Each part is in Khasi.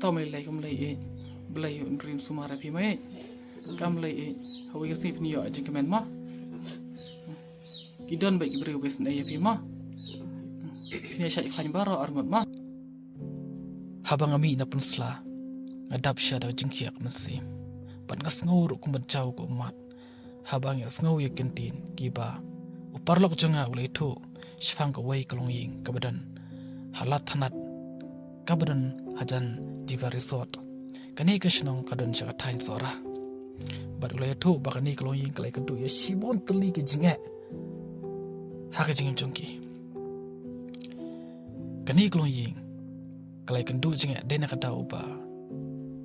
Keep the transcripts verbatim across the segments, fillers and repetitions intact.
To mei lei kam lei eh. Blei un rim sumar ïa phi mei. Kam lei eh. Hawei ka sngi phin ïoh jingkmen mo. Ki don bad ki briew ba sngewsih ïa phi mo. Phin ïa shait khlaiñ baroh arngut mo. Haba nga mih na pynsla, nga dap sha da ka jingkhiah ka mynsiem. Bad nga sngew ruh kum ban jaw ka ummat. Haba nga sngew ïa ki ktien kiba u paralok jong nga u la ïathuh shaphang kawei ka longïing kaba don ha Ladthadlac, kaba don hajan Diva Resort. Kane ka shnong ka don sha ka thaiñ Sohra. Bad u la ïathuh ba kane ka longïing ka la ïakynduh ïa shibun tylli ki jingeh ha ka jingim jong ki. Kane ka longïing ka la ïakynduh jingeh dei na ka daw ba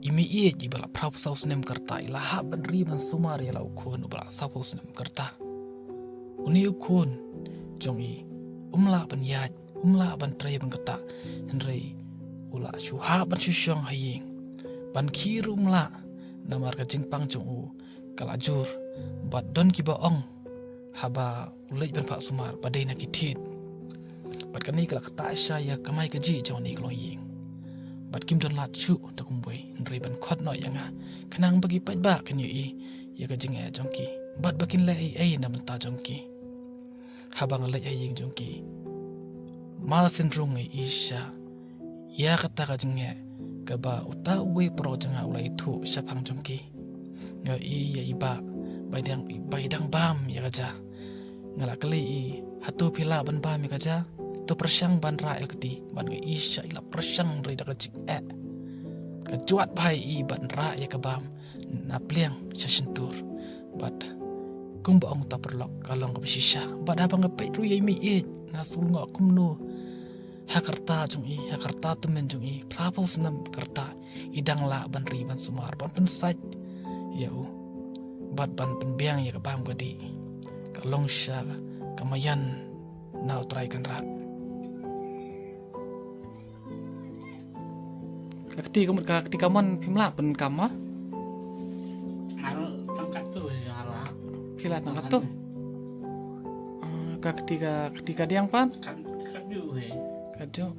i mei ïeit iba la phra phew saw snem ka rta i la hap ban ri ban sumar ïa la u khun uba la saw phew snem ka rta. Une u khun jong i um lah ban ïaid, um lah ban trei ban ktah, hynrei u la shu hap ban shu shong ha ïing. Ban khie ruh um lah namar ka jingpang jong u ka la jur. Bad don kiba ong haba u leit ban phah sumar ba dei na ki thied. Bad kane ka la ktah sha ïa ka kamai kajih jong kane ka longïing. Bad kim don lad shuh da kumwei hynrei ban khot noh ïa nga khnang ba ki paidbah kin ïohi ïa ka jingeh jong ki bad ba kin leh ei ei na bynta jong ki. Haba nga leit ha ïing jong ki, mar shen rung nga ïohi sha ïa kata ka jingeh kaba uta uwei u paralok jong nga u la ïathuh shaphang jong ki. Nga ïohi ïa i bah ba i dang, ba i dang bam ïa ka ja. Nga la kylli i, hato phi lah ban bam ïa ka ja? To pyrshang ban rah ïa ka kti. Bad nga ïohi sha i la pyrshang hynrei da ka jingeh ka jwat bha ïa i ban rah ïa ka bam na pliang sha shyntur. Bad kumba ong uta u paralok ka long kaba shisha. Bad haba nga peit ruh ïa i mei ïeit nga sngew lyngngoh kumno. Ha ka rta jong i, ha ka rta tymmen jong i, phra phew snem ka rta, i dang lah ban ri ban sumar ban pynsait ïa u bad ban pynbiang ïa ka bam ka dih. Ka long shisha ka maïan na U Trai Kynrad. Ka kti ka mut ka kti kamon phim lah pyndonkam ma? Nga ruh tang katto nga lah. Phi lah tang katto? Ah, ka kti ka, kti kadiang pat? Kat, katto he. Katto.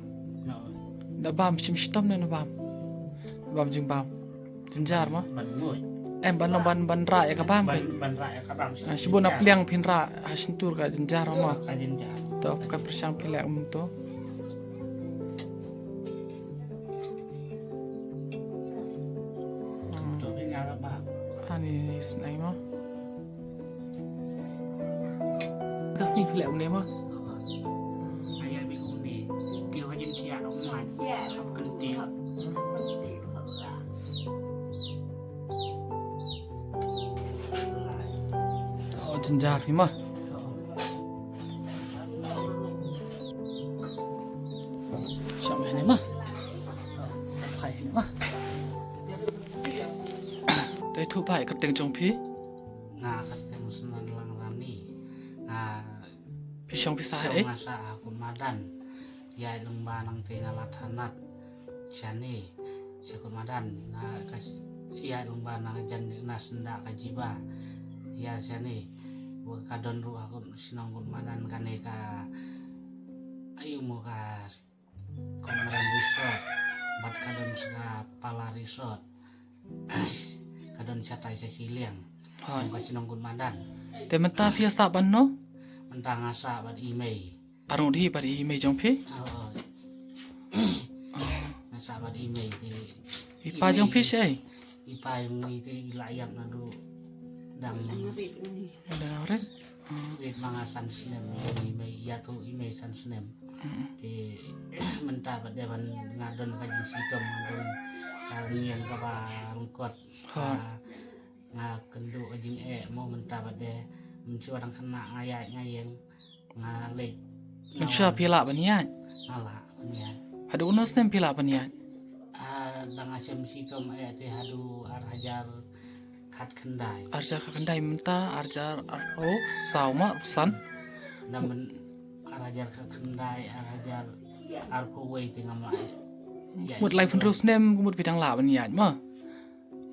No. Da bam shim shitom ne na bam? Bam jingbam. Jynjar ma? Ban nguid. Em ban long ban, ban rah ïa ka bam. Ban, ban rah ïa ka bam. Ah, shibun na pliang phin rah ha shyntur ka jynjar ma? Ka jynjar. To ka pyrshang phi leh um to. To phi nga la bam. Ani ni snai ma? Ka sngi phi leh une ma? Aya bi une. Ki wa jin kia online. Hap kan ti. Oh, jynjar hi ma. Sham hi ma. Phai hi ma. Dei thu phai ka teng jong phi. Nga ka teng Snan Lang Rani. Nga phi shong phi sah eh? Nga sah ha Kut Madan. Ïa long ba nang te nga la thanat. Shane sha Kut Madan na ka ïa long ba nang jan na senda ka jiba. Ïa shane wa ka don ruh ha Kut Shnong Kut Madan kane ka ayu mo ka Komaran Resort, bad ka don sha Pala Resort. Ka don shatai sha Shiliang. Hoi. Ka shnong Kut Madan. Te mynta phi sah ban no? Mynta nga sah bad i mei. Arung di bad i mei jong phi? Oh. Nga sah bad i mei te. I pa jong phi shi? I pa jong i te i la ïap naduh dang. Dang rit. Rit ma nga san snem, i mei ïa tu i mei san snem. Te mynta pat de ban nga don ka jingshitom, nga don ka niang kaba ryngkot. Nga kynduh ka jingeh mo mynta pat de. Mynshuwa dang khynnah nga ïaid nga ïeng. Nga leit. Mynshuwa phi lah ban ïaid? Nga lah ban ïaid. Haduh uno snem phi lah ban ïaid? Ah, dang nga shem shitom eh te haduh ar hajar khatkhyndai. Ar hajar khatkhyndai mynta ar hajar arphew saw ma, arphew san. Dang myn ar hajar khatkhyndai, ar hajar arphew wei te ngam lah. Mut laiphew hynriew snem mut phi dang lah ban ïaid ma.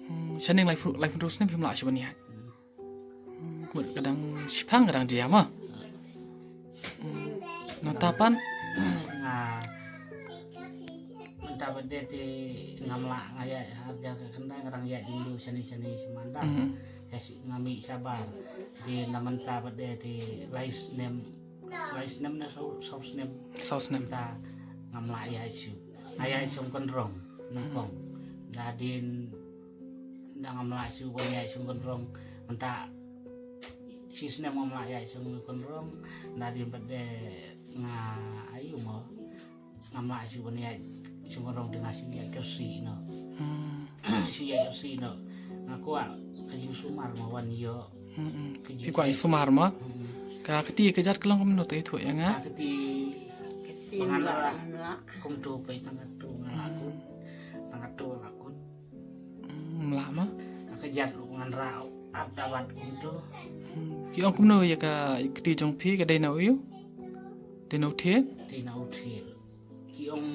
Hmm, shaneng laiphew, laiphew hynriew snem phim lah shuh ban ïaid. Hmm, mut ka dang shiphang ka dang jia ma. Hmm, nangta pat. Nga, nga Mynta pat de te ngam lah, nga ïaid ha jar ka khyndai, nga dang ïaid jingdu shane shane sha Mandap. Hmm. Ïa shi, nga mih shabar. Te na mynta pat de te lai snem, lai snem ne saw, saw snem. Saw snem. Mynta ngam lah ïaid shuh. Nga ïaid shong kynrong nyngkong. Da dien da ngam lah shuh ban ïaid shong kynrong. Mynta shi snem ngam lah ïaid shong kynrong. Da dien pat de nga, aïu mo, ngam lah shuh ban ïaid shong kynrong, te nga shu ïaid kyrsi noh. Hmm. Shu ïaid kyrsi noh. Nga kwah ka jingsumar mo wan ïoh. Hmm, hmm. Ka jing- Phi kwah jingsumar mo? Hmm. Ka kti ka jait ka long kumno, to ïathuh ïa nga. Ka kti. Kti ba ngan lah, lah. Kumto peit, tang katto nga lah kut. Tang katto lah kut. Hmm, lah mo? Ka kjat ruh ngan rah ap da wat kumto. Hmm. Ki ong kumno ïa ka kti jong phi, ka dei na u ïu? Dei na u thied? Dei na u thied. Ki ong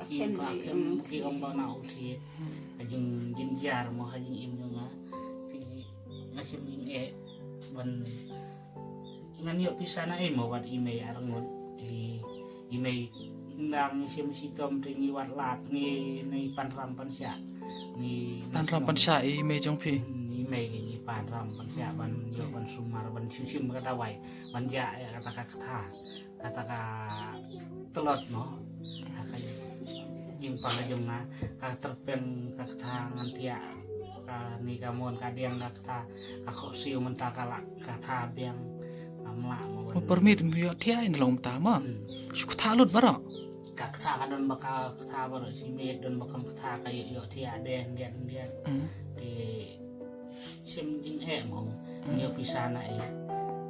ki ba kem, ki ong ba na u thied. Hmm. Ka jing, jingjynjar mo ha jingim jong nga. Ki, nga shem jingeh ban Ngan ïoh pisa na ei mo wat i mei arngut. I, i mei, nang ngi shim shitom te ngi wad lad, ngi, ngi pan ram pan shah. Ngi, ngi pan ram pan shah i mei jong phi. Hmm, i mei ngi pan ram pan shah ban ïoh ban sumar ban shu shim ka dawai. Ban jah ïa kata ka kata. Kata ka tlot mo. Ha ka jingpang ka jong nga, ka tyrpeng ka kata ngan thiah. Kane ka mon ka diang ka kata, ka khohsiew mynta ka la kata biang. Ngam lah mo. Oh, permit ym ïoh thiah, ïa long mynta mo. Hmm. Shu kata lut baroh. Ka kata ka don ba ka kata baroh, shi miet don ba kam kata, ka ïoh, ïoh thiah dien dien dien. Hmm. Te shem jingeh mo. Hmm. Ïoh pisa na ei.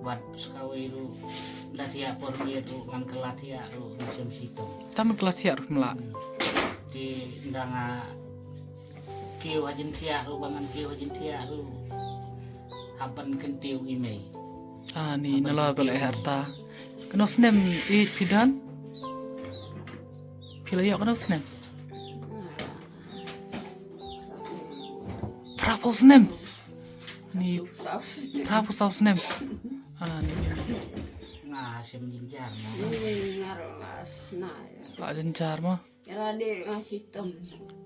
Wat sa kawei ruh da thiah por miet ruh ngan kylla thiah ruh ngan shem shitom. Tang kylla thiah ruh ym lah. Hmm. Te nda nga kiew ha jingthiah ruh, ba ngan kiew ha jingthiah ruh. Hap ban kyntiew i mei. Ah, ni, hap ban nalor ba leh kyntiew i mei. Harta. Katno snem ïeit phi don? Phi la ïoh katno snem? Phra phew snem. Ni phra phew saw snem. Ah, ni, ni, ni. Nga shem jynjar mo. Ni nga ruh la sna ïa. La jynjar mo. Ïa lade nga shitom.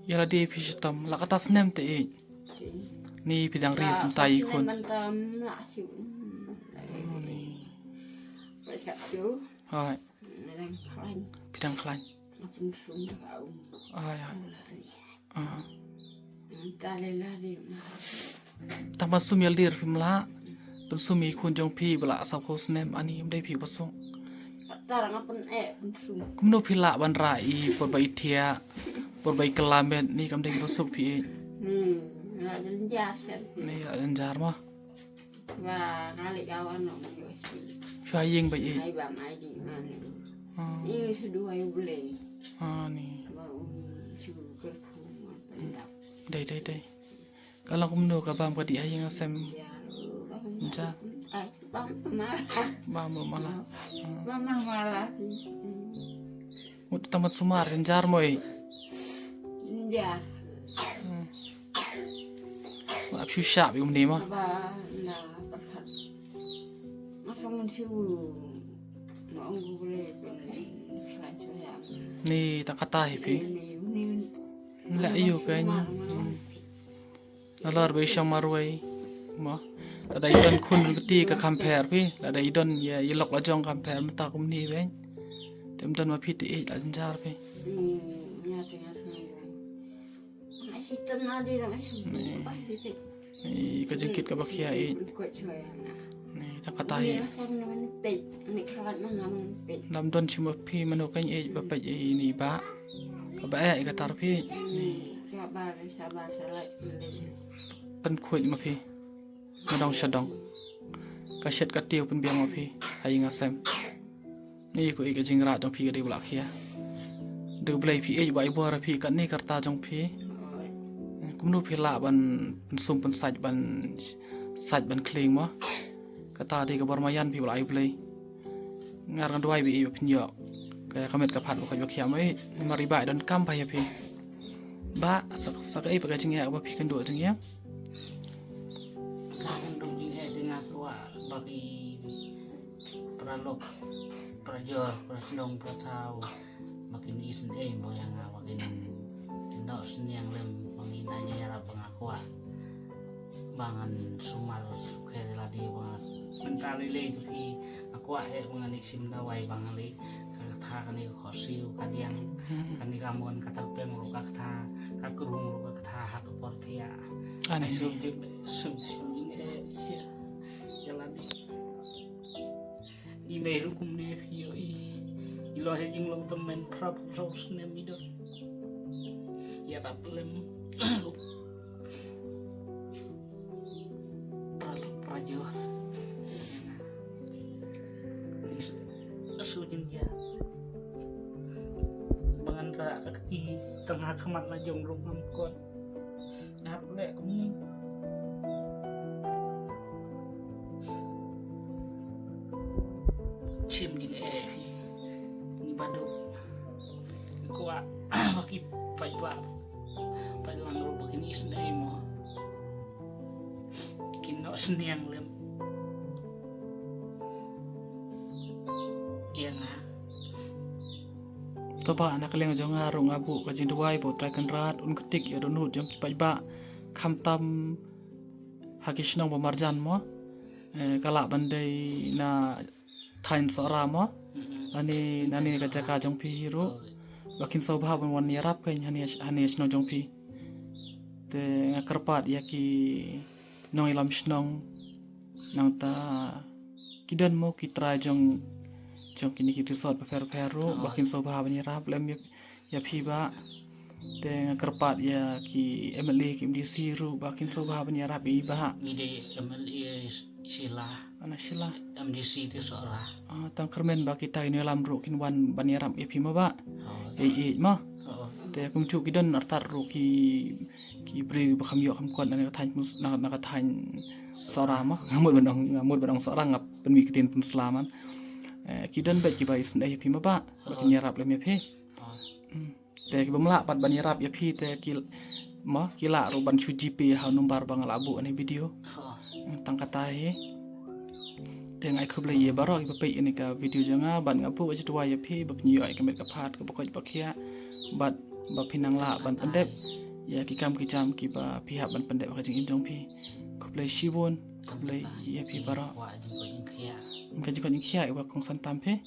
Ïa lade phi shitom. La kata snem te ïeit. Ni phi dang ri snem tai khun. Mynta ym lah shuh. Oh, ni. Ba shat tu. Hai. Nga dang khlaiñ. Phi dang khlaiñ. Nga pynsum ka um. Ai, ai. Ula ni. Ah. Mynta leh la dei ma. Tang ban sum ïa lade phim lah. Pynsum ïa i khun jong phi ba la saw phew snem, ani ym dei phi ba suk. Kata nga pyn-eh pynsum. Kumno phi lah ban rah i por ba i thiah, por ba i kylla met, ni kam dei ba suk phi. Hmm, la jynjar shen. Ni la jynjar mo. Ba nga leh ka wan noh ïoh shi. Shu ha ïing ba ïeit. Ai ba mai di man. Ah. Ni shu duwai U Blei. Ah, ni. Ba un shu kyrkhu ma pyndap. Dei, dei, dei. Ka long kumno ka bam ka dih ha ïing ha sem? Ja. Ai, bam mala. Bam mala. Ah. Bam mala. Mut tang ban sumar jynjar mo ei. Jynjar. Hmm. Ap shu shah bi kumne mo. Ba na pyrkhat. Nga shu ngan shu. Nga ong gu bre pyn shu shah. Ni ta kata hi phi. Ni, ni, ni. Leh aïu kein. Hmm. Nalor ba i shong marwei mo. Lada i don khun ryngkti ka kham pher phi. Lada i don ïa, ïa lok la jong kham pher mynta kumne beiñ. Te ym don ma phi te ïeit la jynjar phi. Ni. Ni ka jingkit kaba khia ïeit. Ni ta kata hi. Lam don shu ma phi mano kein ïeit ba peit ïa ini ba. Kaba eh ïa ka tar phi. Ni. Pynkhuid ma phi. Nga dong sha dong. Ka shet ka tiew pynbiang ma phi. Ha ïing ha sem. Ni ko i ka jingrah jong phi ka dei ba la khia. Dei U Blei phi ïeit ba i bor ha phi katne ka rta jong phi. Kumno phi lah ban pynsum pynsait ban sait ban khlieng mo. Kata dei ka bor maïan phi ba la ai U Blei. Nga ruh nga duwai ba i ba phin ïoh ka, ka met ka phad ba ka jong khia mo i. Namar i ba i donkam ba ïa phi. Ba sa, sa kaei pat ka jingeh ba phi kynduh jingeh. Ka kynduh jingeh te nga kwah ba ki para lok, para jor, para shnong, para thaw ba kin isynei mo ïa nga, ba kin Noh sniang lem ba ngi na ngi ïarap ba nga kwah ba ngan sumar sukher ïa lade ba nga, mynta lei lei te phi, nga kwah eh ba ngan ïa shim dawai ba nga lei. Ka kata kane ka khohsiew ka diang, kane ka mon ka tyrpeng ruh ka kata, ka krung ruh ka kata ha ka por thiah. Ani. Sum jing, sum, sum jing eh sia ïa lade. I mei ruh kumne phi ïohi. I long ha jinglong tymmen, phra phew saw snem i don. Ïarap lem. Pra, pra jor. Shu jin ja. Ba ngan rah ka kti tang ha khmat la jong ruh ngam kon. Hap leh kumne. Shim jingeh phi. Ngi baduk. Kwah ba ki paidbah, paidlang ruh ba kin isynei mo. Kin noh sniang lem ïa nga. To bah, na ka liang jong nga ruh nga buh ka jingduwai ba U Trai Kynrad un kyrtied ïa dohnud jong ki paidbah, khamtam ha ki shnong ba marjan mo. Eh, ka lah ban dei na thaiñ Sohra mo. Mhm. Lane, lane ka jaka jong phi ruh. Oh. Ba kin sngewbha ban wan ïarap kein hane, hane shnong jong phi. Te nga kyrpad ïa ki nongïalam shnong, nangta ki don mo ki trai jong, jong kine ki resort bapher bapher ruh, ba kin sngewbha ban ïarap lem ïa, ïa phi bah. Te nga kyrpad ïa ki M L A ki M D C ruh ba kin sngewbha ban ïarap ïa i bah. Ngi dei M L A Shila. Ana Shila. M D C te Sohra. Ah, tang kyrmen ba kita ki nongïalam ruh kin wan ban ïarap ïa phi mo bah. Oh. Ïeit ïeit mo. Oh. Te kumjuh ki don artat ruh ki, ki briew ba kham ïoh kham kot na ka thaiñ, na, na ka thaiñ Sohra mo. Nga mut ban ong, nga mut ban ong Sohra, nga pynmih ktien Pynsla man. Eh, ki don beit kiba isynei ïa phi mo bah. Ba kin ïarap lem ïa phi. Oh. Hmm. Te kiba ym lah pat ban ïarap ïa phi te ki, mo, ki lah ruh ban shu G Pay ha u number ba nga la buh ha kane ka video. Oh. Hmm, tang kata hi. Te nga ai khublei ïa baroh kiba peit ïa kane ka video jong nga, bad nga buh ka jingduwai ïa phi ba phin ïoh ïa ka met ka phad kaba koit ba khiah, bad ba phin nang lah ban pyndep ïa ki kam ki jam kiba phi hap ban pyndep ha ka jingim jong phi. Khublei shibun, khublei ïa phi baroh. Ka jingkoit jingkhiah ïa ka kongsan tam phi.